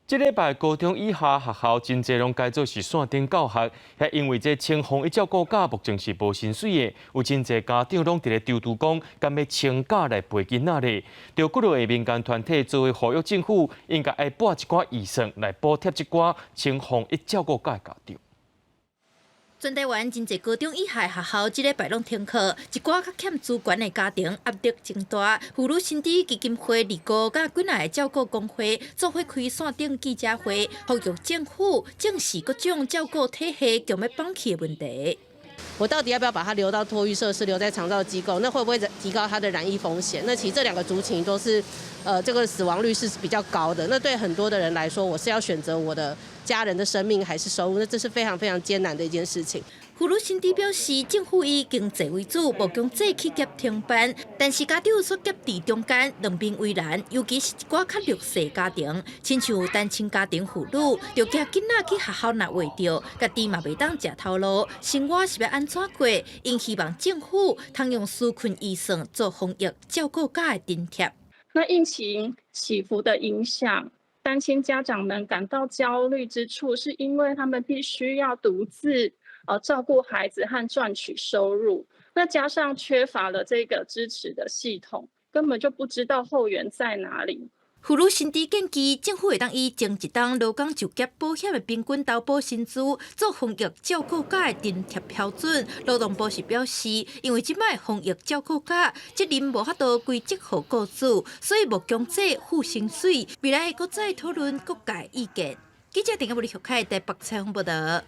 這禮拜高中以下學校真濟攏改做是線頂教學，也因為這青防一照顧假目前是無薪水的，有真濟家長攏佇咧躊躇講，敢欲請假來陪囡仔咧。著幾落個民間團體做伙呼籲政府，應該愛撥一寡預算來補貼這寡青防一照顧假的家長。全台灣真濟高中以下學校，這禮拜攏停課，一寡較欠資源的家庭壓力真大。婦女新知基金會二哥佮幾若个照顧工會做伙開線頂記者會，呼籲政府正視各種照顧體系強欲放棄的問題。我到底要不要把他留到托育設施，留在長照機構？那會不會提高他的染疫風險？那其實這兩個族群都是，這個死亡率是比較高的。那對很多的人來說，我是要選擇我的家人的生命還是收入？那這是非常非常艱難的一件事情。婦女新知表示，政府以經濟為主，無強制去夾停班，但是家長所夾佇中間，兩邊為難，尤其是一寡較弱勢家庭，親像單親家庭婦女，著驚囡仔去學校若穢著，家己嘛袂當食頭路，生活是欲按怎過？𪜶希望政府通用紓困預算做防疫照顧假的津貼。那疫情起伏的影響，單親家長們感到焦慮之處，是因為他們必須要獨自照顧孩子和賺取收入，那加上缺乏了這個支持的系統，根本就不知道後援在哪裡。婦女新知建議，政府會當以前一冬勞工就業保險的平均投保薪資做防疫照顧假的津貼標準。勞動部是表示，因為這擺防疫照顧假責任無法度歸責予雇主，所以無強制付薪水。未來會閣再討論各界意見。記者鄭家武、李玉凱台北採訪報道。